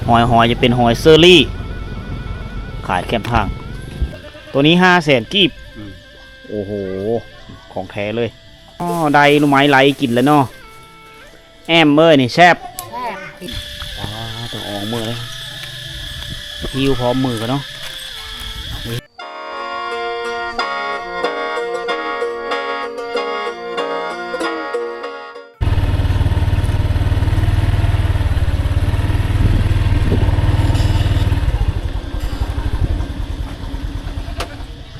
ຫອຍ ຫອຍຈະເປັນຫອຍເຊີຣີ ຂາຍແຄມທາງ ໂຕນີ້ຫ້າແສນກີບ. ອືມ ໂອ້ໂຫ ຂອງແທ້ເລີຍ. ອໍ ໄດ້ໜໍ່ໄມ້ໄລ່ກິນແລ້ວເນາະ. ແອມເອີຍ ນີ້ແຊບ ແຊບ. ອໍ ຕ້ອງອອກມືເລີຍ ຫິ້ວພ້ອມມືກັນເນາະ.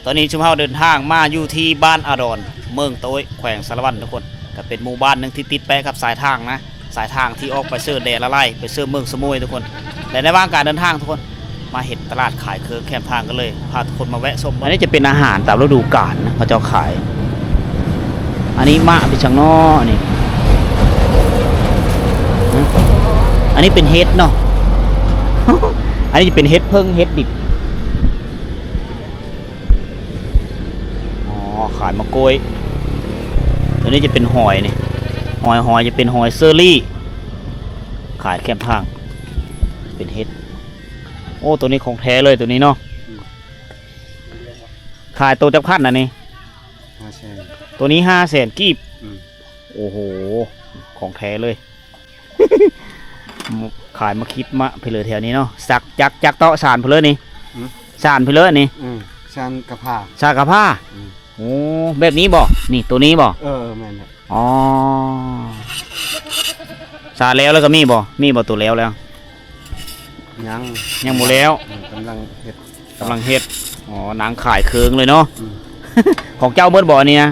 ຕອນນີ້ຊຸມເຮົາເດີນທາງມາຢູ່ທີ່ບ້ານອາດອນ ເມືອງຕະໂອ້ຍ ແຂວງສາລະວັນ ທຸກຄົນ. ກະເປັນໝູ່ບ້ານໜຶ່ງທີ່ຕິດແປະກັບສາຍທາງນະ ສາຍທາງທີ່ອອກໄປເຊີແດລະໄລ ໄປເຊີເມືອງສະໂໝຍ ທຸກຄົນ. ແລະ ໃນລະຫວ່າງການເດີນທາງ ທຸກຄົນ ມາເຫັນຕະຫຼາດຂາຍເຄື່ອງແຄມທາງກັນເລີຍ ພາທຸກຄົນມາແວະຊົມ. ອັນນີ້ຈະເປັນອາຫານຕາມລະດູການນະ ເຂົາເຈົ້າຂາຍ. ອັນນີ້ໝາກເປັນຫຍັງນໍ ອັນນີ້ ອັນນີ້ເປັນເຫັດເນາະ. ອັນນີ້ຈະເປັນເຫັດເຜິ້ງ ເຫັດດິບ. ອໍ ຂາຍໝາກກ້ວຍ. ໂຕນີ້ຈະເປັນຫອຍນີ້ ຫອຍ ຫອຍຈະເປັນຫອຍເຊີຣີ ຂາຍແຄມທາງ ເປັນເຫັດ. ໂອ້ ໂຕນີ້ຂອງແທ້ເລີຍ ໂຕນີ້ເນາະ. ອືມ ຂາຍໂຕຈັກພັນອັນນີ້? ຫ້າແສນ. ໂຕນີ້ຫ້າແສນກີບ. ອືມ ໂອ້ໂຫ ຂອງແທ້ເລີຍ. ຂາຍມາຄິດມາໄປເລີຍແຖວນີ້ເນາະ. ສັກຈັກ ຈັກເຕາະສານໄປເລີຍນີ້. ອືມ ສານໄປເລີຍນີ້. ອືມ ສານກະພ້າ ສານກະພ້າ. ອືມ ໂອ້ ແບບນີ້ບໍ່? ນີ້ ໂຕນີ້ບໍ່? ເອີ ແມ່ນແຫຼະ. ອໍ ສານແລ້ວ ແລ້ວກໍມີບໍ່? ມີບໍ່ໂຕແລ້ວແລ້ວ? ຍັງ ຍັງບໍ່ແລ້ວ. ເອີ ກຳລັງເຮັດ ກຳລັງເຮັດ. ອໍ ນາງຂາຍເຄື່ອງເລີຍເນາະ. ອືມ ຂອງເຈົ້າໝົດບໍ່ອັນນີ້ນະ?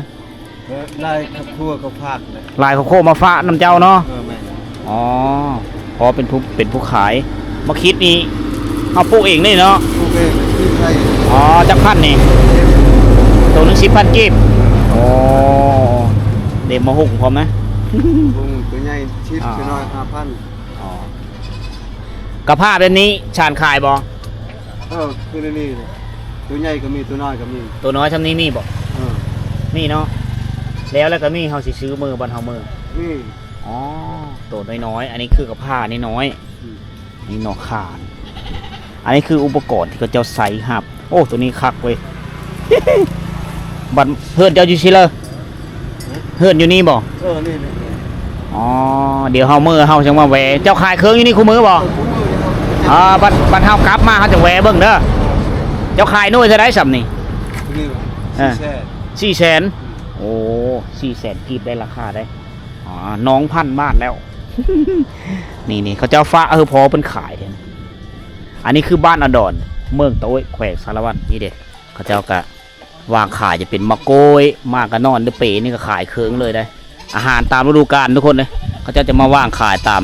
ເອີ ຫຼາຍຄອບຄົວເຂົາຝາກແຫຼະ ຫຼາຍຄອບຄົວມາຝາກນຳເຈົ້າເນາະ. ເອີ ແມ່ນ. ອໍ ເພາະເປັນຜູ້ ເປັນຜູ້ຂາຍ. ໝາກຄິດນີ້ເຮົາປູກເອງເລີຍເນາະ? ປູກເອງ ຊື້ໃສ່. ອໍ ຈັກພັນນີ້? ໂຕໜຶ່ງສິບພັນກີບ. ໂອ້ ເດ ມາຫຸງພ້ອມນະ ຫຸງ. ໂຕໃຫຍ່ສິບ ອ່າ ໂຕນ້ອຍຫ້າພັນ. ອໍ ກະພ້າແບບນີ້ຊານຂາຍບໍ່? ເອີ ຄືໃນນີ້ ໂຕໃຫຍ່ກໍມີ ໂຕນ້ອຍກໍມີ. ໂຕນ້ອຍຊ່ຳນີ້ມີບໍ່? ເອີ ມີເນາະ. ແລ້ວ ແລ້ວກໍມີ ເຮົາຊິຊື້ມື້ ບ່ອນເຮົາມື້. ອືມ ອໍ ໂຕນ້ອຍໆ ອັນນີ້ຄືກະພ້ານ້ອຍໆ. ອືມ ນີ້ເນາະ ຄານ. ອັນນີ້ຄືອຸປະກອນທີ່ເຂົາເຈົ້າໃຊ້ຮັບ. ໂອ້ ໂຕນີ້ຄັກເວີຍ. ບັດເຮືອນເຈົ້າຢູ່ຊີ້ເລີ? ເຮືອນຢູ່ນີ້ບໍ່? ເອີ ນີ້ໆ. ອໍ ດຽວເຮົາມື້ເຮົາຈັ່ງມາແວ່. ເຈົ້າຂາຍເຄື່ອງຢູ່ນີ້ຄູ່ມື້ບໍ່? ເອີ ຄູ່ມື້ຢູ່. ອໍ ບັດ ບັດເຮົາກັບມາເຮົາຈະແວ່ເບິ່ງເດີ. ເຈົ້າຂາຍໜ່ວຍເທົ່າໃດຊ່ຳນີ້? ນີ້ບໍ່? ເອີ ສີ່ແສນ. ສີ່ແສນ. ອືມ ໂອ້ ສີ່ແສນກີບ ໄດ້ລາຄາໄດ໋. ອໍ ນ້ອງພັນບາດແລ້ວ. ນີ້ໆ ເຂົາເຈົ້າຝາກ ເອີ ພໍ່ເພິ່ນຂາຍເດ້. ອັນນີ້ຄືບ້ານອາດອນ ເມືອງຕະໂອ້ຍ ແຂວງສາລະວັນ. ນີ້ເດ້ ເຂົາເຈົ້າກະວາງຂາຍ ຈະເປັນໝາກກ້ວຍ ໝາກກະໜອນ ຫຼືເປນີ້ກໍຂາຍເຄື່ອງເລີຍໄດ໋. ອາຫານຕາມລະດູການທຸກຄົນເດ້ ເຂົາເຈົ້າຈະມາວາງຂາຍຕາມ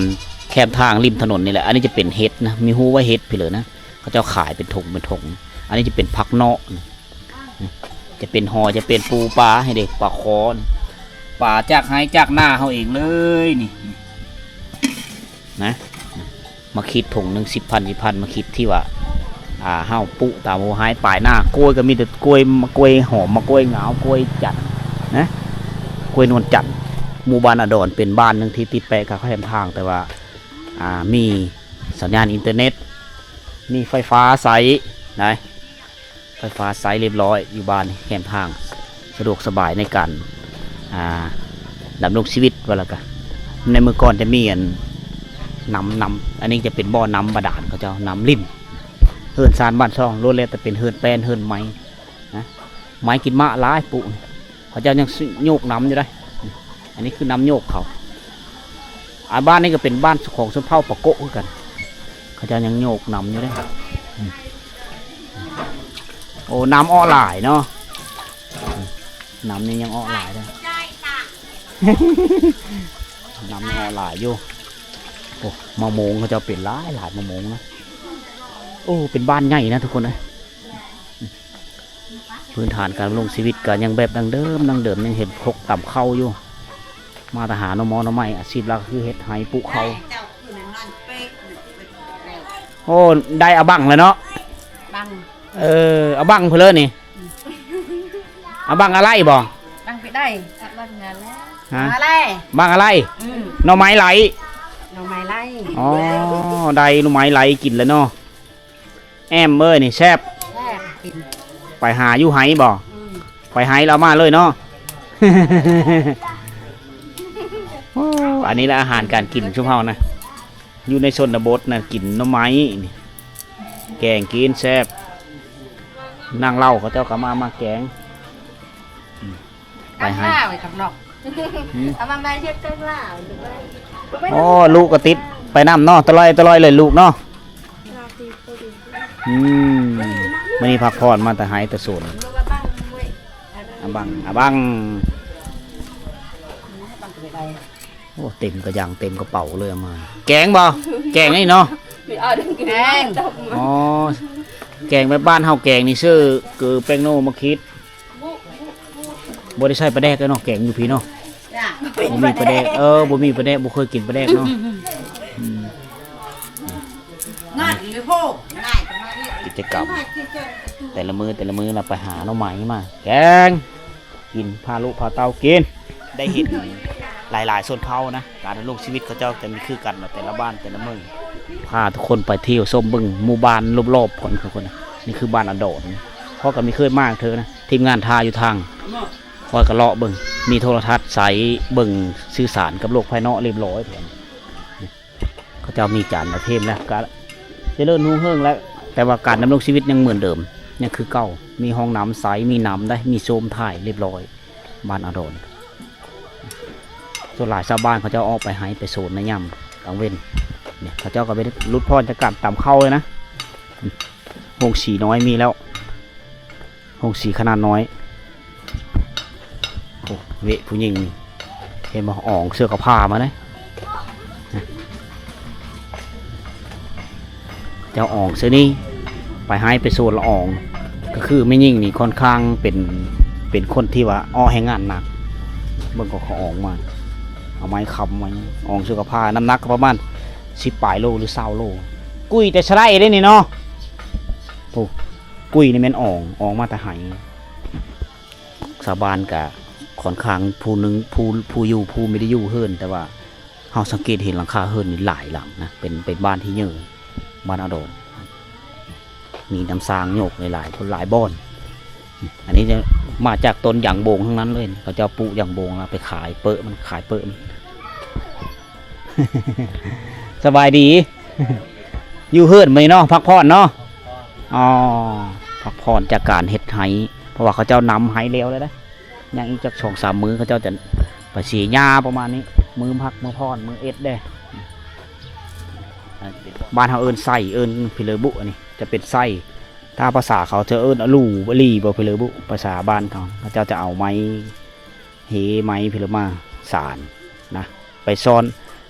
ແຄມທາງລິມຖະໜົນນີ້ແຫຼະ. ອັນນີ້ຈະເປັນເຫັດນະ ມີຮູ້ວ່າເຫັດພີ້ເລີຍນະ ເຂົາເຈົ້າຂາຍເປັນຖົງເປັນຖົງ. ອັນນີ້ຈະເປັນຜັກເນາະ ຈະເປັນຫອຍ ຈະເປັນປູປາ ໃຫ້ເດ້ ປາຄໍ ປາຈາກໄຮ່ຈາກນາເຮົາເອງເລີຍນີ້ນະ. ໝາກຄິດຖົງໜຶ່ງສິບພັນ ສິບພັນ ໝາກຄິດທີ່ວ່າ ອ່າ ເຮົາປູກຕາມໂຮໄຮປາຍນາ. ກ້ວຍກໍມີແຕ່ກ້ວຍ ໝາກກ້ວຍຫອມ ໝາກກ້ວຍງາວ ກ້ວຍຈັນນະ ກ້ວຍນວນຈັນ. ໝູ່ບ້ານອາດອນເປັນບ້ານໜຶ່ງທີ່ຕິດແປະກັບແຄມທາງ ແຕ່ວ່າ ອ່າ ມີສັນຍານອິນເຕີເນັດ ມີໄຟຟ້າໃຊ້ໄດ໋. ໄຟຟ້າໃຊ້ຮຽບຮ້ອຍຢູ່ບ້ານນີ້ ແຄມທາງ ສະດວກສະບາຍໃນການ ອ່າ ດຳລົງຊີວິດ. ວ່າແລ້ວກະ ໃນເມື່ອກ່ອນຈະມີອັນ ນ້ຳ ນ້ຳ ອັນນີ້ຈະເປັນບໍ່ນ້ຳບາດານ ເຂົາເຈົ້າ ນ້ຳລິນ. ເຮືອນຊານບ້ານຊ່ອງ ລ້ວນແລ້ວແຕ່ເປັນເຮືອນແປ້ນ ເຮືອນໄມ້ນະ ໄມ້ກິນໝາກຫຼາຍປຸ. ເຂົາເຈົ້າຍັງໂຍກນ້ຳຢູ່ເດ້. ອັນນີ້ຄືນ້ຳໂຍກເຂົາ. ອາ ບ້ານນີ້ກໍເປັນບ້ານຂອງຊົນເຜົ່າປາໂກະຄືກັນ. ເຂົາເຈົ້າຍັງໂຍກນ້ຳຢູ່ເດ້. ອືມ ໂອ້ ນ້ຳເອາະຫຼາຍເນາະ. ອືມ ນ້ຳນີ້ຍັງເອາະຫຼາຍເດ້. ນ້ຳຍັງເອາະຫຼາຍຢູ່. ໂອ້ ມະມ່ວງເຂົາເຈົ້າເປັນຫຼາຍໆ ມະມ່ວງນະ. ໂອ້ ເປັນບ້ານໃຫຍ່ນະທຸກຄົນເອີຍ. ພື້ນຖານການດຳລົງຊີວິດກໍຍັງແບບດັ້ງເດີມ ດັ້ງເດີມ ຍັງເຮັດຄົກຕຳເຂົ້າຢູ່. ມາແຕ່ຫາໜໍ່ມໍໜໍ່ໄມ້ ອາຊີບຫຼັກຄືເຮັດໄຮ່ປູກເຂົ້າ. ໂອ້ ໄດ້ອາບັງແລ້ວເນາະ ບັງ. ເອີ ອາບັງເພິ່ນເລີຍນີ້. ອາບັງອາໄລບໍ່? ບັງໄປໄດ້ ບັງງານແລ້ວ. ຮະ? ອາໄລ ບັງອາໄລ. ອືມ ໜໍ່ໄມ້ໄຫຼ ໜໍ່ໄມ້ໄຫຼ. ອໍ ໄດ້ໜໍ່ໄມ້ໄຫຼກິນແລ້ວເນາະ. ແອມເອີຍ ນີ້ແຊບ. ແຊບ ກິນ. ໄປຫາຢູ່ໄຮ່ບໍ່? ອືມ ໄປໄຮ່ແລ້ວເອົາມາເລີຍເນາະ. ໂອ້ ອັນນີ້ລະອາຫານການກິນຊຸມເຮົານະ ຢູ່ໃນຊົນນະບົດນະ ກິນໜໍ່ໄມ້ນີ້ ແກງກິນແຊບ. ນັ່ງເລົ່າເຂົາເຈົ້າກໍມາ ມາແກງ. ອືມ ໄປໃຫ້ ກັບລາວ ກັບນອກ. ຫືມ ເອົາມາໃໝ່ເຮັດກັບລາວ. ໂອ້ ລູກກໍຕິດໄປນຳເນາະ ຕະຫຼອຍ ຕະຫຼອຍເລີຍລູກເນາະ. ອືມ ມື້ນີ້ພັກຜ່ອນມາແຕ່ໄຮ່ແຕ່ສວນ. ອາບັງ ອາບັງ. ໂອ້ ເຕັມກະຍັງ ເຕັມກະເປົາເລີຍເອົາມາ. ແກງບໍ່? ແກງນີ້ເນາະ. ແກງ. ອໍ ແກງແບບບ້ານເຮົາແກງນີ້ ເຊີເກີ ແປ້ງໂນ ໝາກຂິດ. ບໍ່ໄດ້ໃສ່ປາແດກເນາະ ແກງຢູ່ພີ້ເນາະ. ບໍ່ມີປາແດກ. ເອີ ບໍ່ມີປາແດກ ບໍ່ເຄີຍກິນປາແດກເນາະ. ອືມ ກິດຈະກຳແຕ່ລະມື້ ແຕ່ລະມື້ລະໄປຫາໜໍ່ໄມ້ມາແກງກິນ ພາລູກພາເຕົ້າກິນ. ໄດ້ເຫັນຫຼາຍໆຊົນເຜົ່ານະ ການດຳລົງຊີວິດເຂົາເຈົ້າຈະມີຄືກັນເນາະ ແຕ່ລະບ້ານແຕ່ລະເມືອງ. ພາທຸກຄົນໄປທ່ຽວຊົມເບິ່ງໝູ່ບ້ານລອບໆກ່ອນທຸກຄົນ. ນີ້ຄືບ້ານອາດອນ ເພາະກະມີເຄີຍມາເທື່ອນະ ທີມງານຖ່າຍຢູ່ທາງ ຂ້ອຍກະເລາະເບິ່ງ ມີໂທລະທັດໃຊ້ເບິ່ງສື່ສານກັບໂລກພາຍນອກລຽບລ້ອຍ. ເຂົາເຈົ້າມີຈານດາວທຽມແລ້ວ ກະຈະເລີນຮຸ່ງເຮືອງແລ້ວ ແຕ່ວ່າການດຳລົງຊີວິດຍັງເໝືອນເດີມ ຍັງຄືເກົ່າ ມີຫ້ອງນ້ຳໃຊ້ ມີນ້ຳໄດ້ ມີໂຊມຖ່າຍລຽບລ້ອຍ. ບ້ານອາດອນ ສ່ວນຫຼາຍຊາວບ້ານເຂົາເຈົ້າອອກໄປໄຮ່ໄປສວນໃນຍາມກາງເວັນ. ນີ້ເຂົາເຈົ້າກະໄປຫຼຸດຜ່ອນຈາກການຕຳເຂົ້າເລີຍນະ. ໂຮງສີນ້ອຍມີແລ້ວ ໂຮງສີຂະໜາດນ້ອຍ. ໂອ້ ເວະຜູ້ຍິງນີ້ ເຫັນບໍ່ ອອງເສື້ອກະພ້າມາເດ້. ເຈົ້າອອງເສື້ອນີ້ ໄປໄຮ່ໄປສວນລະອອງ. ກະຄືແມ່ຍິງນີ້ຄ່ອນຂ້າງເປັນ ເປັນຄົນທີ່ວ່າເອາະແຮງງານໜັກ. ເບິ່ງກໍເຂົາອອງມາ ເອົາໄມ້ຄ້ຳໄວ້ ອອງເສື້ອກະພ້າ ນ້ຳໜັກກະປະມານສິບປາຍໂລ ຫຼື ຊາວໂລ. ກຸ້ຍແຕ່ສະໄລເດ້ນີ້ເນາະ. ໂອ້ ກຸ້ຍນີ້ແມ່ນອອງ ອອງມາແຕ່ໄຮ່. ຊາວບ້ານກະຄ່ອນຂ້າງ ຜູ້ໜຶ່ງ ຜູ້ ຜູ້ຢູ່ ຜູ້ມີໄດ້ຢູ່ເຮືອນ ແຕ່ວ່າເຮົາສັງເກດເຫັນຫຼັງຄາເຮືອນນີ້ຫຼາຍຫຼັງນະ ເປັນ ເປັນບ້ານທີ່ເຍີ ບ້ານອາດອນ ມີນ້ຳສ້າງໂຍກຫຼາຍໆ ຄົນຫຼາຍບ່ອນ. ອັນນີ້ຈະມາຈາກຕົ້ນຢາງໂບງທັງນັ້ນເລີຍ ເຂົາເຈົ້າປູກຢາງໂບງແລ້ວໄປຂາຍເປິະມັນ ຂາຍເປິະມັນ. ສະບາຍດີ ຢູ່ເຮືອນມື້ນີ້ເນາະ ພັກຜ່ອນເນາະ. ອໍ ພັກຜ່ອນຈາກການເຮັດໄຮ່ ເພາະວ່າເຂົາເຈົ້ານຳໄຮ່ແລ້ວແລ້ວເດ້ ຍັງອີກຈັກສອງສາມມື້ເຂົາເຈົ້າຈະໄປສີຫຍ້າປະມານນີ້. ມື້ພັກມື້ຜ່ອນ ມື້ເອັດເດ້. ບ້ານເຮົາເອີ້ນໄສ້ ເອີ້ນພີເລີບຸ ອັນນີ້ຈະເປັນໄສ້. ຖ້າພາສາເຂົາຈະເອີ້ນອະລູ ອະລີບໍ່ພີເລີບຸ ພາສາບ້ານເຂົາ. ເຂົາເຈົ້າຈະເອົາໄມ້ ເຮໄມ້ພີເລີມາສານນະ ໄປຊ້ອນ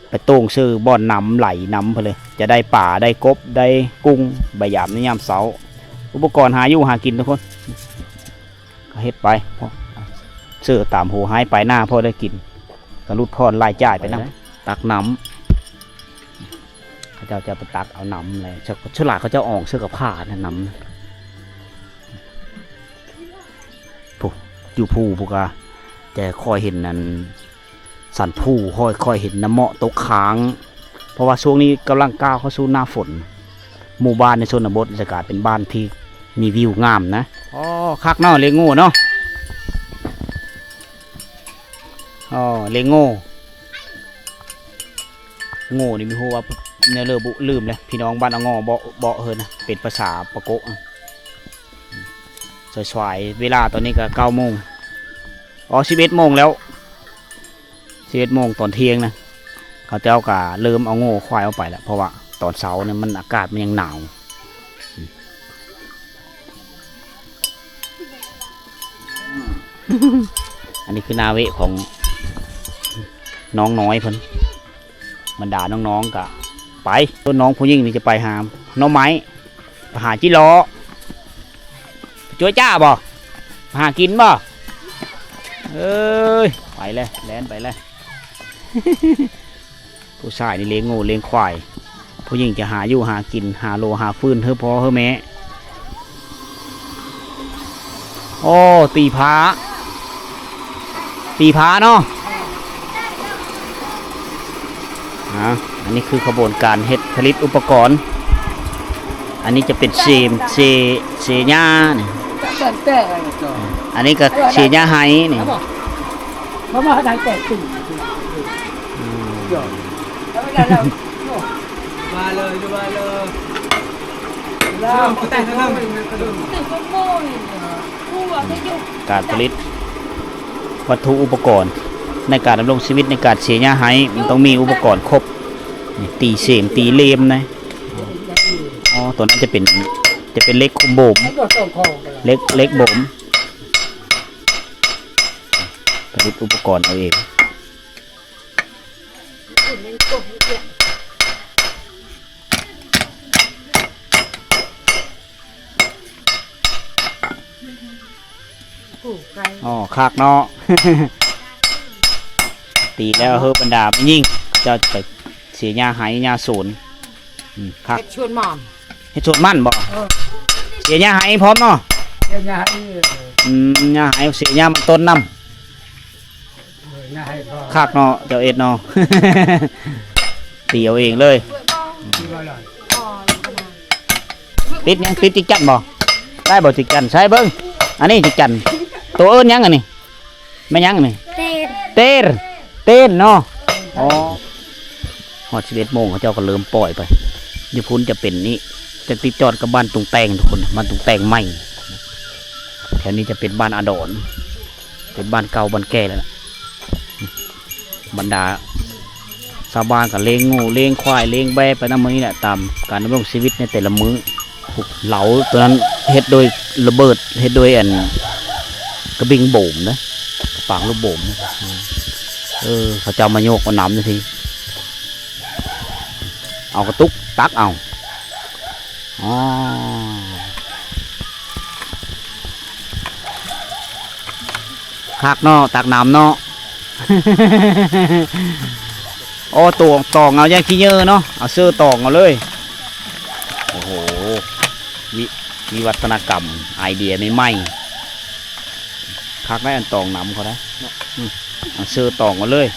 ໄປໂຕ່ງເສີບ່ອນນ້ຳໄຫຼນຳເພິ່ນເລີຍ ຈະໄດ້ປາ ໄດ້ກົບ ໄດ້ກຸ້ງ ໄປຢາມໃນຍາມເຊົ້າ. ອຸປະກອນຫາຢູ່ຫາກິນທຸກຄົນ ກະເຮັດໄປ ເສີຕາມຫົວໄຮ່ປາຍນາພໍໄດ້ກິນ ກະຫຼຸດຜ່ອນລາຍຈ່າຍໄປນຳ. ຕັກນ້ຳ ເຂົາເຈົ້າຈະໄປຕັກເອົານ້ຳແຫຼະ ສ່ວນຫຼາຍເຂົາເຈົ້າອອງເສື້ອກະພ້ານະ ນ້ຳ ຜູ້ ຢູ່ພູພຸ້ນກະ ແຕ່ຂ້ອຍເຫັນອັນ ສັນພູ ຂ້ອຍ ຂ້ອຍເຫັນນ້ຳເໝາະຕົກຄ້າງ ເພາະວ່າຊ່ວງນີ້ກຳລັງກ້າວເຂົ້າສູ່ໜ້າຝົນ. ໝູ່ບ້ານໃນຊົນນະບົດຈະກາຍເປັນບ້ານທີ່ມີວິວງາມນະ. ອໍ ຄັກເນາະ ລ້ຽງງູເນາະ. ອໍ ລ້ຽງງູ ງູນີ້ບໍ່ຮູ້ວ່າແນວເລີບຸ ລືມແລ້ວ ພີ່ນ້ອງບ້ານອະງໍ້ເບາະ ເບາະເຮີນະ ເປັນພາສາປາໂກະ. ສວາຍໆ ເວລາຕອນນີ້ກະເກົ້າໂມງ ອໍ ສິບເອັດໂມງແລ້ວ ສິບເອັດໂມງຕອນທ່ຽງນະ ເຂົາເຈົ້າກະເລີ່ມເອົາງໍ້ເອົາຄວາຍອອກໄປແລ້ວ ເພາະວ່າຕອນເຊົ້ານີ້ມັນ ອາກາດມັນຍັງໜາວ. ອັນນີ້ຄືໜ້າເວະຂອງນ້ອງນ້ອຍເພິ່ນ ບັນດານ້ອງໆກະໄປ ສ່ວນນ້ອງຜູ້ຍິງນີ້ຈະໄປຫາໜໍ່ໄມ້ ໄປຫາຈິເລາະ ໄປຈ້ວຍຈ້າບໍ່? ໄປຫາກິນບໍ່? ເອີຍ ໄປແລ້ວ ແລ່ນໄປແລ້ວ. ຜູ້ຊາຍນີ້ລ້ຽງງູລ້ຽງຄວາຍ ຜູ້ຍິງຈະຫາຢູ່ຫາກິນ ຫາໂລຫາຟືນໃຫ້ພໍ່ໃຫ້ແມ່. ໂອ້ ຕີພ້າ ຕີພ້າເນາະ. ອາ ໄປ ນີ້ຄືຂະບວນການເຮັດຜະລິດອຸປະກອນ. ອັນນີ້ຈະເປັນເສມ ເສ ເສຫຍ້ານີ້. ອັນນີ້ກໍເສຫຍ້າໄຮ່ນີ້. ການຜະລິດວັດຖຸອຸປະກອນໃນການດຳລົງຊີວິດໃນການເສຫຍ້າໄຮ່ ມັນຕ້ອງມີອຸປະກອນຄົບ. ນີ້ ຕີເສມ ຕີເລມນະ. ອໍ ຕົວນັ້ນຈະເປັນ ຈະເປັນເຫຼັກຄຸມໂບມ ເຫຼັກ ເຫຼັກໂບມ ຜະລິດອຸປະກອນເອົາເອງ. ອໍ ຄັກເນາະ. ຕີແລ້ວເຮີບັນດາແມ່ຍິງ ເຂົາເຈົ້າຈະໄປເສຫຍ້າໄຮ່ຫຍ້າສວນ. ອືມ ຄັກ. ເຮັດສວນມັນ ເຮັດສວນມັນບໍ? ເອີ ເສຫຍ້າໄຮ່ພ້ອມເນາະ. ເສຫຍ້າໄຮ່ ອືມ ຫຍ້າໄຮ່ ເສຫຍ້າມັນຕົ້ນນຳ. ເອີ ຫຍ້າໄຮ່ພ້ອມ. ຄັກເນາະ ເຈົ້າເອັດເນາະ. ຕີເອົາເອງເລີຍ. ຕິດຫຍັງ? ຕິດຈິກຈັນບໍ? ໄດ້ບໍ່ຈິກຈັນ? ໃສ່ເບິ່ງ. ອັນນີ້ຈິກຈັນ. ໂຕເອີ້ນຫຍັງອັນນີ້? ແມ່ນຫຍັງນີ້? ເຕນ ເຕນ ເຕນເນາະ. ອໍ ຮອດສິບເອັດໂມງ ເຂົາເຈົ້າກໍເລີ່ມປ່ອຍໄປ. ຢູ່ພຸ້ນຈະເປັນນີ້ ຈະຕິດຈອດກັບບ້ານຕຸງແຕງທຸກຄົນ. ບ້ານຕຸງແຕງໃໝ່. ແຖວນີ້ຈະເປັນບ້ານອາດອນ ເປັນບ້ານເກົ່າບ້ານແກ່ແລ້ວລະ. ບັນດາຊາວບ້ານກໍລ້ຽງງົວ ລ້ຽງຄວາຍ ລ້ຽງແບ້ໄປນຳມື້ນີ້ແຫຼະ ຕາມການດຳລົງຊີວິດໃນແຕ່ລະມື້. ເຫຼົາຕົວນັ້ນເຮັດໂດຍລະເບີດ ເຮັດໂດຍອັນກະບິງໂບມເດ້ ກະປາງລູກໂບມ. ເອີ ເຂົາເຈົ້າມາໂຍກເອົານ້ຳຈັ່ງຊີ້ ເອົາກະຕຸກຕັກເອົາ. ອໍ ຄັກເນາະ ຕັກນ້ຳເນາະ. ໂອ້ ຕອງ ຕອງເອົາຢ່າງຂີ້ເຫຍື້ອເນາະ ເອົາເຊີ້ຕອງເອົາເລີຍ. ໂອ້ໂຫ ວິ ວິວັດທະນະກຳ ໄອເດຍໃໝ່ໆ. ຄັກໄດ໋ ອັນຕອງນ້ຳເຂົາໄດ໋ເນາະ. ອືມ ເອົາເຊີ້ຕອງເອົາເລີຍ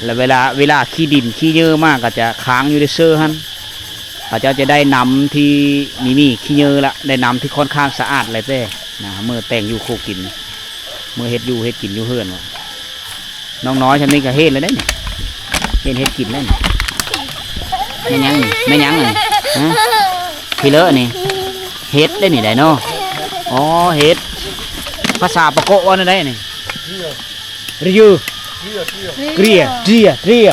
ແລ້ວເວລາ ເວລາຂີ້ດິນຂີ້ເຫຍື້ອມາກໍຈະຄ້າງຢູ່ໃນເຊີ້ຫັ້ນ. ເຂົາເຈົ້າຈະໄດ້ນ້ຳທີ່ມີໝີ່ຂີ້ເຫຍື້ອລະ ໄດ້ນ້ຳທີ່ຄ່ອນຂ້າງສະອາດແລ້ວແຕ່ນະ ເມື່ອແຕ່ງຢູ່ຄົວກິນ ເມື່ອເຮັດຢູ່ເຮັດກິນຢູ່ເຮືອນວ່າ. ນ້ອງນ້ອຍຊ່ຳນີ້ກໍເຮັດແລ້ວເດ້ນີ້ ເຮັດ ເຮັດກິນແລ້ວນີ້. ແມ່ນຫຍັງນີ້? ແມ່ນຫຍັງນີ້? ຮະ? ພີເລີນີ້ ເຫັດເດ້ນີ້ໄດ໋ເນາະ. ອໍ ເຫັດ ພາສາປາໂກະວ່າແນວໃດນີ້? ລະຍື ເກຣຍ ເກຣຍ ເກຣຍ.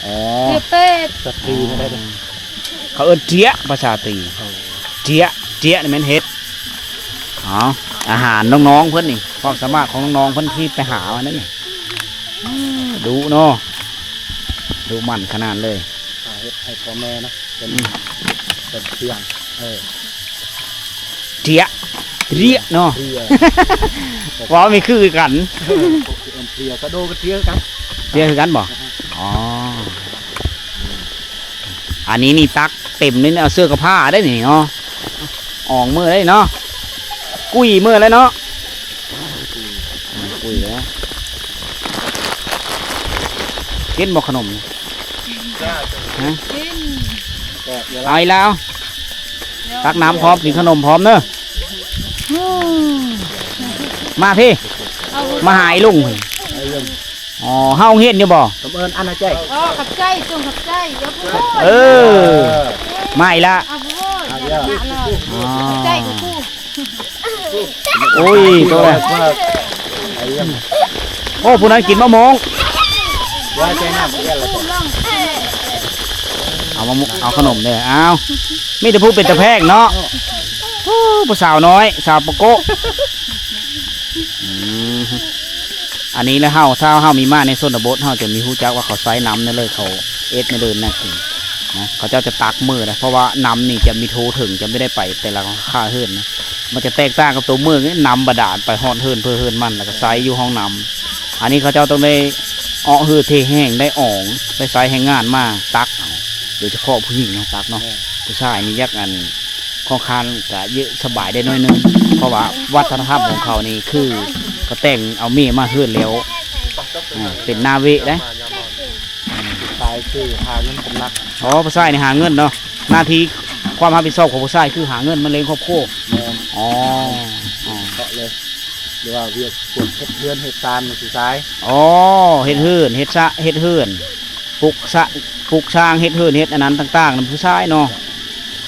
ອໍ ເກຣຍເປັດ ສະຕີນະໄດ໋. ເຂົາເອີ້ນເກຣຍ ພາສາຕີ. ເກຣຍ ເກຣຍນີ້ແມ່ນເຫັດ. ເອົາ ອາຫານນ້ອງໆເພິ່ນນີ້ ຄວາມສາມາດຂອງນ້ອງໆເພິ່ນທີ່ໄປຫາມານັ້ນນີ້. ດຸເນາະ ດຸໝັ່ນຂະໜາດເລີຍ. ຫາເຫັດໃຫ້ພໍ່ແມ່ເນາະ ເປັນ ອືມ ເປັນເຄື່ອງ. ເອີ ເກຣຍ ເກຣຍເນາະ ເກຣຍ ເວົ້າມີຄືກັນ. ເອີ ເກຣຍ ກະໂດກະເກຣຍຄືກັນ ເກຣຍຄືກັນບໍ? ອໍ ອັນນີ້ນີ້ຕັກເຕັມນີ້ ເອົາເສື້ອກະຜ້າໄດ້ນີ້ເນາະ. ອອງມື້ໄດ້ເນາະ ກຸຍມື້ແລ້ວເນາະ ກຸຍແລ້ວ. ກິນບໍ່ຂະໜົມ? ຮະ? ກິນ. ເອົາອີກແລ້ວ ຕັກນ້ຳພ້ອມ ກິນຂະໜົມພ້ອມເດີ. ມາພີ້ ມາຫາອີລຸງ. ອໍ ເຮົາໂຮງຮຽນຢູ່ບໍ່? ກຳເອີ້ນອັນນະໃຈ. ອໍ ຂອບໃຈ ຈົ່ງຂອບໃຈ. ເອີ ມາອີກລະ. ອໍ ຂອບໃຈຄູ. ໂອ້ຍ ໂຕແລ້ວ. ໂອ້ ຜູ້ນັ້ນກິນມະມ່ວງ. ເອົາມະມ່ວງ ເອົາຂະໜົມເດີ. ອ້າວ ມີແຕ່ຜູ້ເປັນຕາແພງເນາະ. ໂອ້ ຜູ້ສາວນ້ອຍ ສາວປະໂກະ. ອືມ ອັນນີ້ແຫຼະ ເຮົາ ຖ້າເຮົາມີມາໃນຊົນນະບົດ ເຮົາຈະມີຮູ້ຈັກວ່າເຂົາໃຊ້ນ້ຳແນວໃດ ເຂົາເຮັດແນວໃດ ນັ້ນຄືນະ ເຂົາເຈົ້າຈະຕັກມື້ນະ ເພາະວ່ານ້ຳນີ້ຈະມີໂທເຖິງ ຈະບໍ່ໄດ້ໄປແຕ່ລະຄາເຮືອນນະ ມັນຈະແຕກຕ່າງກັບໂຕເມືອງ ນ້ຳບາດານໄປຮອດເຮືອນເພິ່ນເຮືອນມັນ ແລ້ວກໍໃຊ້ຢູ່ຫ້ອງນ້ຳ. ອັນນີ້ເຂົາເຈົ້າຕ້ອງໄດ້ເອາະເຮືອເທແຫ້ງ ໄດ້ອອງ ໄດ້ໃຊ້ແຮງງານມາຕັກເອົາ ໂດຍສະເພາະຜູ້ຍິງເນາະ ຕັກເນາະ. ແມ່ນ. ຜູ້ຊາຍນີ້ຢາກ ອັນ ຂ້ອນຂ້າງກະເຍາະສະບາຍໄດ້ໜ້ອຍໜຶ່ງ ເພາະວ່າວັດທະນະທຳຂອງເຂົານີ້ຄື ເຂົາແຕ່ງເອົາເມຍມາເຮືອນແລ້ວ ອ່າ ເປັນນາເວະເດ້. ຜູ້ຊາຍຄືຫາເງິນເປັນຫຼັກ. ອໍ ຜູ້ຊາຍນີ້ຫາເງິນເນາະ ໜ້າທີ່ຄວາມຮັບຜິດຊອບຂອງຜູ້ຊາຍຄືຫາເງິນມາລ້ຽງຄອບຄົວ. ແມ່ນ. ອໍ ອໍ ເພາະເລີຍ ຫຼືວ່າວຽກພວກເຮັດເຮືອນເຮັດຊານນີ້ຜູ້ຊາຍ. ອໍ ເຮັດເຮືອນເຮັດຊາ ເຮັດເຮືອນ ປຸກສະ ປຸກສ້າງ ເຮັດເຮືອນເຮັດອັນນັ້ນຕ່າງໆນຳຜູ້ຊາຍເນາະ.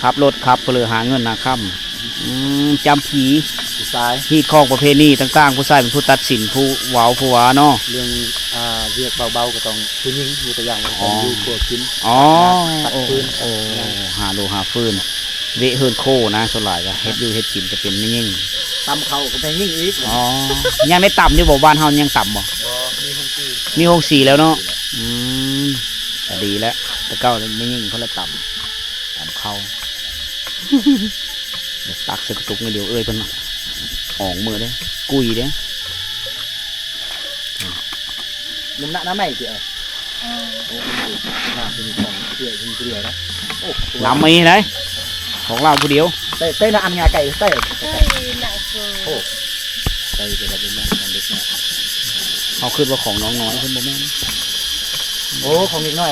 ຂັບລົດຂັບເລີຫາເງິນຫາຄຳ. ອືມ ຈຳຜີ ຜູ້ຊາຍ ຮີດຄອງປະເພນີຕ່າງໆ ຜູ້ຊາຍເປັນຜູ້ຕັດສິນ ຜູ້ເວົ້າ ຜູ້ວ່າເນາະ. ເລື່ອງ ອ່າ ວຽກເບົາໆກໍຕ້ອງຜູ້ຍິງ ຍົກຕົວຢ່າງວ່າ ອໍ ຢູ່ຄົວກິນ. ອໍ ຕັດ ໂອ້ ຟືນ ໂອ້ ຫາລູກຫາຟືນ ເວະເຮືອນໂຄນະ. ສ່ວນຫຼາຍກໍເຮັດຢູ່ເຮັດກິນຈະເປັນແມ່ຍິງ. ຕຳເຂົ້າກໍແມ່ຍິງອີກ. ອໍ ຍັງໄດ້ຕຳຢູ່ບໍ່? ບ້ານເຮົາຍັງຕຳບໍ່? ບໍ່ ມີໂຮງສີ ມີໂຮງສີແລ້ວເນາະ. ອືມ ກໍດີແລ້ວ ແຕ່ເກົ່າແມ່ຍິງເພິ່ນລະຕຳ ຕຳເຂົ້າ ຕັກໃສ່ກະຕຸກໜ້ອຍດຽວ ເອື້ອຍເພິ່ນອອງມືເດ້ ກຸຍເດ້. ໜຶ່ງນະ ນະໄມ້ຕິເອີຍ. ເອີ ໂອ້ ນ້ຳເປັນຂອງເອື້ອຍເພິ່ນຜູ້ດຽວນະ. ໂອ້ ນຳໄມ້ໄດ້ ຂອງລາວຜູ້ດຽວ. ໃສ່ ໃສ່ນະ ອັນງາໄກ່ໃສ່ ໃສ່ນະ. ໂອ້ ໃສ່ແຕ່ວ່າເປັນຂອງເດັກນ້ອຍ. ເຮົາຄິດວ່າຂອງນ້ອງນ້ອຍ ເພິ່ນບໍ່ແມ່ນ. ໂອ້ ຂອງເດັກນ້ອຍ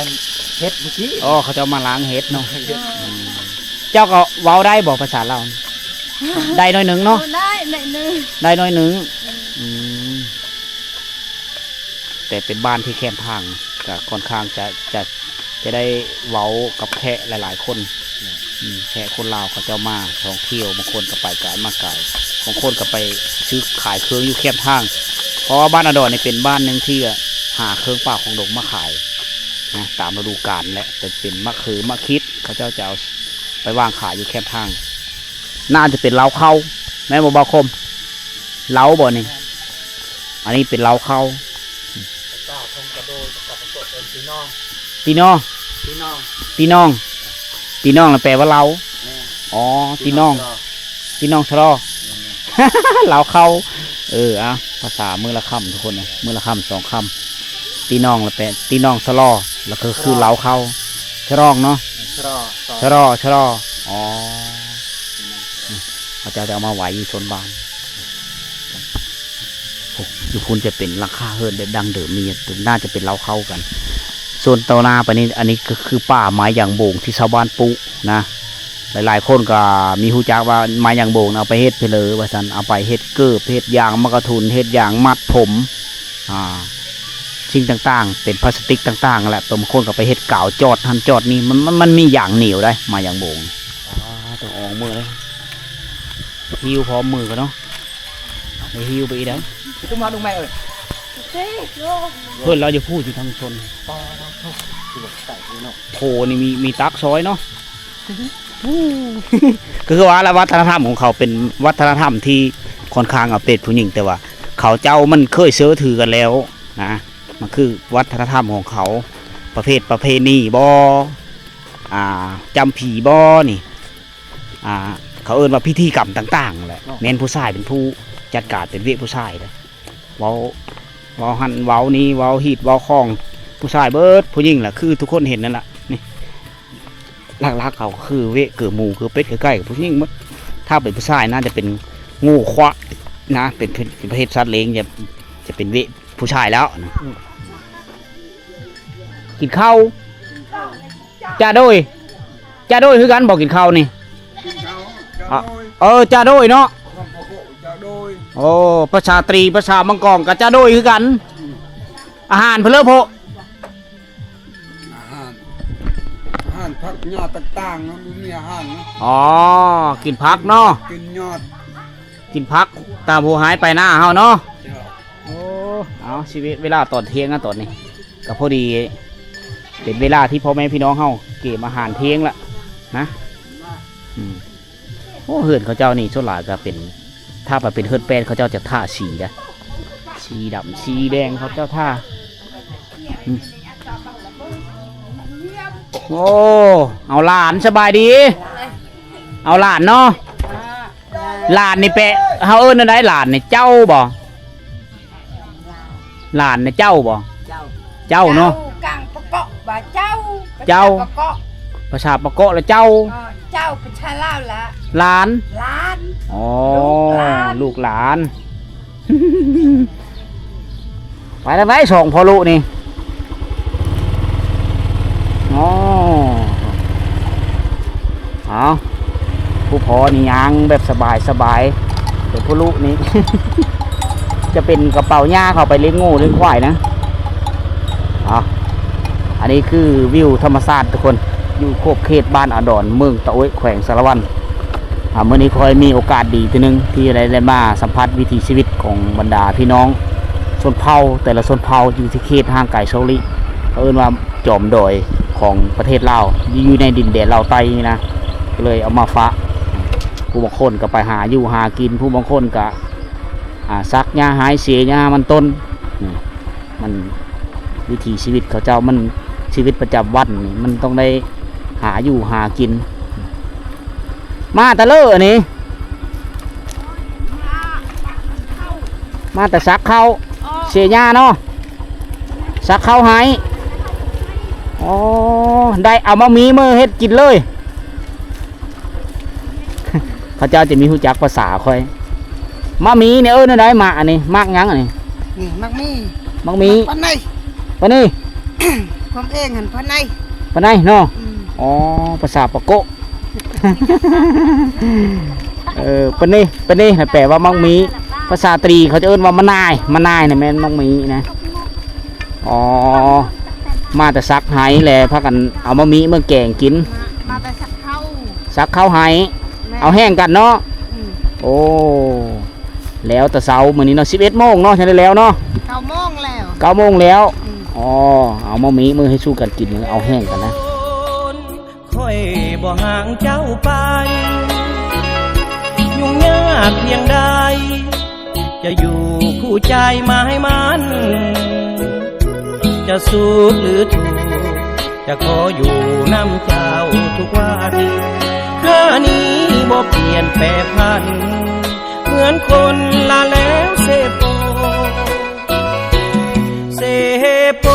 ເຫັດເມື່ອກີ້. ອໍ ເຂົາເຈົ້າມາລ້າງເຫັດເນາະ. ເຫັດ. ອືມ ເຈົ້າກໍເວົ້າໄດ້ບໍ່ພາສາລາວ? ໄດ້ໜ້ອຍໜຶ່ງເນາະ. ເອີ ໄດ້ໜ້ອຍໜຶ່ງ ໄດ້ໜ້ອຍໜຶ່ງ. ອືມ ອືມ ແຕ່ເປັນບ້ານທີ່ແຄມທາງ ກໍຄ່ອນຂ້າງຈະ ຈະ ຈະໄດ້ເວົ້າກັບແຂກຫຼາຍໆຄົນ. ແມ່ນ. ອືມ ແຂກຄົນລາວເຂົາເຈົ້າມາທ່ອງທ່ຽວ ບາງຄົນກໍໄປກາຍມາກາຍ ບາງຄົນກໍໄປຊື້ຂາຍເຄື່ອງຢູ່ແຄມທາງ ເພາະວ່າບ້ານອາດອນນີ້ເປັນບ້ານໜຶ່ງທີ່ ອາ ຫາເຄື່ອງປ່າຂອງດົງມາຂາຍນະ ຕາມລະດູການແຫຼະ. ຈະເປັນໝາກເຂີ ໝາກຂິດ ເຂົາເຈົ້າຈະເອົາໄປວາງຂາຍຢູ່ແຄມທາງ. ໜ້າຈະເປັນເລົ້າເຂົ້າ ແມ່ນບໍ່ບ່າວຄົມ? ເລົ້າບໍ່ນີ້? ອັນນີ້ເປັນເລົ້າເຂົ້າ. ພາສາທົ່ງກະໂດຍ ພາສາປາກົດເອີ້ນຕີນອງ. ຕີນອງ ຕີນອງ ຕີນອງ ຕີນອງລະແປວ່າເລົ້າ. ແມ່ນ. ອໍ ຕີນອງ ຕີນອງຊະລໍ ແມ່ນໆ ເລົ້າເຂົ້າ. ເອີ ເອົາ ພາສາມື້ລະຄ່ຳທຸກຄົນເອີຍ ມື້ລະຄ່ຳສອງຄ່ຳ. ຕີນອງລະແປ ຕີນອງຊະລໍ ລະກໍຄືເລົ້າເຂົ້າ ຊະຣອງເນາະ. ຊະລໍ ຊະລໍ ຊະລໍ. ອໍ ເຂົາເຈົ້າຈະເອົາມາໄວ້ຢູ່ໂຊນບ້ານ. ໂອ້ ຢູ່ພຸ້ນຈະເປັນຫຼັງຄາເຮືອນແບບດັ້ງເດີມ ນີ້ໜ້າຈະເປັນເລົ້າເຂົ້າກັນ. ໂຊນຕໍ່ໜ້າໄປນີ້ ອັນນີ້ກໍຄືປ່າໄມ້ຢາງໂບງທີ່ຊາວບ້ານປູກນະ. ຫຼາຍໆຄົນກໍມີຮູ້ຈັກວ່າໄມ້ຢາງໂບງນະ ເອົາໄປເຮັດເຜລີວ່າຊັ້ນ ເອົາໄປເຮັດເກີບ ເຮັດຢາງໝາກກະທຸນ ເຮັດຢາງມັດຜົມ ອ່າ ສິ່ງຕ່າງໆ ເປັນພລາສຕິກຕ່າງໆ ແຫຼະ. ບາງຄົນກໍໄປເຮັດກາວຈອດຫັ້ນຈອດນີ້ ມັນ ມັນ ມັນມີຢາງໜຽວໄດ໋ ໄມ້ຢາງໂບງ. ອ່າ ຕ້ອງອອກມືເດ້ ຫິ້ວພ້ອມມືກ່ອນເນາະ. ໄດ້ຫິ້ວໄປອີກໄດ໋ ຄືມາດຸງໃໝ່ເອີຍ. ເພິ່ນລາວຢູ່ພູ້ ຢູ່ທາງຊົນ. ໂອ້ ຄືວ່າໃສ່ເນາະ ໂພນີ້ມີ ມີຕັກຊອຍເນາະ. ກໍຄືວ່າລະ ວັດທະນະທຳຂອງເຂົາເປັນວັດທະນະທຳທີ່ຄ່ອນຂ້າງເອົາເປດຜູ້ຍິງ ແຕ່ວ່າເຂົາເຈົ້າມັນເຄີຍເຊື່ອຖືກັນແລ້ວນະ. ມັນຄືວັດທະນະທຳຂອງເຂົາ ປະເພດປະເພນີບໍ ອ່າ ຈຳຜີບໍນີ້ ອ່າ ເຂົາເອີ້ນວ່າພິທີກຳຕ່າງໆແຫຼະ. ແມ່ນຜູ້ຊາຍເປັນຜູ້ຈັດການ ເປັນວຽກຜູ້ຊາຍເດ້. ເວົ້າ ເວົ້າຫັ້ນເວົ້ານີ້ ເວົ້າຮີດເວົ້າຄອງ ຜູ້ຊາຍເບິດ ຜູ້ຍິງລະຄືທຸກຄົນເຫັນນັ້ນລະ. ນີ້ຫຼັກໆເຂົາຄືເວະ ຄືໝູ ຄືເປັດ ຄືໄກ່ ຜູ້ຍິງໝົດ. ຖ້າເປັນຜູ້ຊາຍໜ້າຈະເປັນງູ ຄວາຍນະ ເປັນ ເປັນ ເປັນປະເພດສັດລ້ຽງ ຈະ ຈະເປັນເວະຜູ້ຊາຍແລ້ວນະ. ອືມ ກິນເຂົ້າ ຈາໂດຍ ຈາໂດຍຄືກັນບໍ່? ກິນເຂົ້ານີ້ ກິນເຂົ້າ ຈາໂດຍ ເອີ ຈາໂດຍເນາະ ຈາໂດຍ. ໂອ້ ພາສາຕຣີ ພາສາມັງກອງກໍຈາໂດຍຄືກັນ. ອືມ ອາຫານເພິ່ນເລີໂພະ ອາຫານ ອາຫານຜັກຫຍ້າຕ່າງໆ ມັນບໍ່ມີອາຫານ. ອໍ ກິນຜັກເນາະ ກິນຍອດ ກິນຜັກຕາມໂຫໄຮ່ໄຮ່ນາເຮົາເນາະ. ເຈົ້າ. ໂອ້ ເອົາ ຊີວິດເວລາຕອນທ່ຽງນະ ຕອນນີ້ກໍພໍດີເປັນເວລາທີ່ພໍ່ແມ່ພີ່ນ້ອງເຮົາກຽມອາຫານທ່ຽງລະນະ. ອືມ ໂອ້ ເຮືອນເຂົາເຈົ້ານີ້ສ່ວນຫຼາຍກໍເປັນ ຖ້າວ່າເປັນເຮືອນແປ້ນ ເຂົາເຈົ້າຈະທາສີນະ ສີດຳສີແດງ ເຂົາເຈົ້າທາ. ອືມ ໂອ້ ເອົາຫຼານ ສະບາຍດີ ເອົາຫຼານເນາະ. ຫຼານນີ້ແປະ ເຮົາເອີ້ນແນວໃດ? ຫຼານນີ້ເຈົ້າບໍ? ຫຼານນີ້ເຈົ້າບໍ? ເຈົ້າ ເຈົ້າເນາະ. ເຈົ້າ ກາງປະເກາະວ່າເຈົ້າ ເຈົ້າ ພາສາປະເກາະ ພາສາປະເກາະລະເຈົ້າ. ເອີ ເຈົ້າ ພາສາລາວລະຫຼານ ຫຼານ. ອໍ ລູກຫຼານ ລູກຫຼານ. ໄປທາງໃດສອງພໍ່ລູກນີ້? ອໍ ເອົາ ຜູ້ພໍ່ນີ້ຍ່າງແບບສະບາຍໆ ແຕ່ຜູ້ລູກນີ້ ຈະເປັນກະເປົາຍ່າເຂົ້າໄປລ້ຽງງົວລ້ຽງຄວາຍນະ. ເອົາ ອັນນີ້ຄືວິວທຳມະຊາດທຸກຄົນ ຢູ່ຂອບເຂດບ້ານອາດອນ ເມືອງຕະໂອ້ຍ ແຂວງສາລະວັນ. ອ່າ ມື້ນີ້ຂ້ອຍມີໂອກາດດີເທື່ອໜຶ່ງ ທີ່ໄດ້ ໄດ້ມາສຳຜັດວິຖີຊີວິດຂອງບັນດາພີ່ນ້ອງຊົນເຜົ່າ ແຕ່ລະຊົນເຜົ່າຢູ່ທີ່ເຂດຫ່າງໄກໂຊລິ ເຂົາເອີ້ນວ່າຈອມດອຍຂອງປະເທດລາວ ຢູ່ໃນດິນແດນລາວໃຕ້ນີ້ນະ. ກໍເລີຍເອົາມາຝາກ. ຜູ້ບາງຄົນກໍໄປຫາຢູ່ຫາກິນ ຜູ້ບາງຄົນກໍ ອ່າ ສັກຫຍ້າໄຮ່ ເສຍຫຍ້າມັນຕົ້ນ. ນີ້ ມັນ ວິຖີຊີວິດເຂົາເຈົ້າ ມັນ ຊີວິດປະຈຳວັນນີ້ ມັນຕ້ອງໄດ້ຫາຢູ່ຫາກິນ. ມາແຕ່ເລີອັນນີ້ ມາແຕ່ສັກເຂົ້າ ເສຍຫຍ້າເນາະ ສັກເຂົ້າໄຮ່. ອໍ ໄດ້ເອົາໝາກມີ້ມາເຮັດກິນເລີຍ. ເຂົາເຈົ້າຈະມີຮູ້ຈັກພາສາຂ້ອຍ. ໝາກມີ້ນີ້ເອີ້ນແນວໃດ? ໝາກອັນນີ້ ໝາກຫຍັງອັນນີ້? ນີ້ໝາກມີ້ ໝາກມີ້ ປານໃດ? ປານນີ້ ຄວາມເອງຫັ້ນປານໃດ? ປານໃດເນາະ. ອືມ ອໍ ພາສາປາໂກະ. ເອີ ປານນີ້ ປານນີ້ນະ ແປວ່າໝາກມີ້. ພາສາຕະຫຼີເຂົາຈະເອີ້ນວ່າມະນາຍ ມະນາຍນະແມ່ນໝາກມີ້ນະ. ອໍ ມາແຕ່ສັກໄຮ່ແລ້ວພາກັນເອົາໝາກມີ້ມາແກງກິນ. ມາ ມາແຕ່ສັກເຂົ້າ ສັກເຂົ້າໄຮ່. ແມ່ນ ເອົາແຫ້ງກັນເນາະ. ອືມ ໂອ້ ແລ້ວແຕ່ເຊົ້າມື້ນີ້ເນາະ ສິບເອັດໂມງເນາະ ຈັ່ງໄດ້ແລ້ວເນາະ. ເກົ້າໂມງແລ້ວ ເກົ້າໂມງແລ້ວ. ອືມ ອໍ ເອົາໝາກມີ້ມາໃຫ້ສູ່ກັນກິນ ເອົາແຫ້ງກັນນະ. ຂ້ອຍບໍ່ຫ່າງເຈົ້າໄປ ຫຍຸ້ງຍາກພຽງໃດ ຈະຢູ່ຄູ່ໃຈໝາຍໝັ້ນ ຈະສຸກຫຼືທຸກ ຈະຂໍຢູ່ນຳເຈົ້າທຸກວັນ. ຂ້ານີ້ບໍ່ປ່ຽນແປຜັນ ເໝືອນຄົນລະແລ້ວເສໂປ. ເສໂປ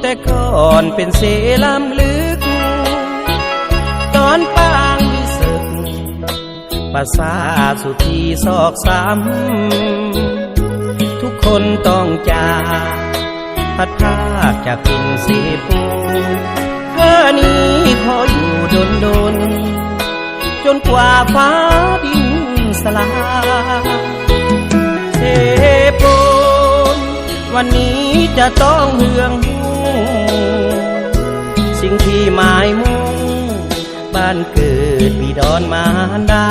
ແຕ່ກ່ອນເປັນເສລ້ຳເລິກ ຕອນປາງມີເສິກ ປາສາດສຸທີຊອກຊຳ ທຸກຄົນຕ້ອງຈາກ ພັດພາກຈາກຖິ່ນເສໂປ. ເທື່ອນີ້ຂໍຢູ່ດົນດົນ ຈົນກວ່າຟ້າດິນສລາຍ. ເສໂປນ ວັນນີ້ຈະຕ້ອງເຮືອງຮູ້ ສິ່ງທີ່ໝາຍມຸ່ງ ບ້ານເກີດບິດອນມານດາ.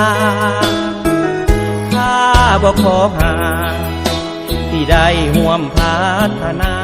ຂ້າບໍ່ຂໍຫາ ທີ່ໄດ້ຮ່ວມພັດທະນາ.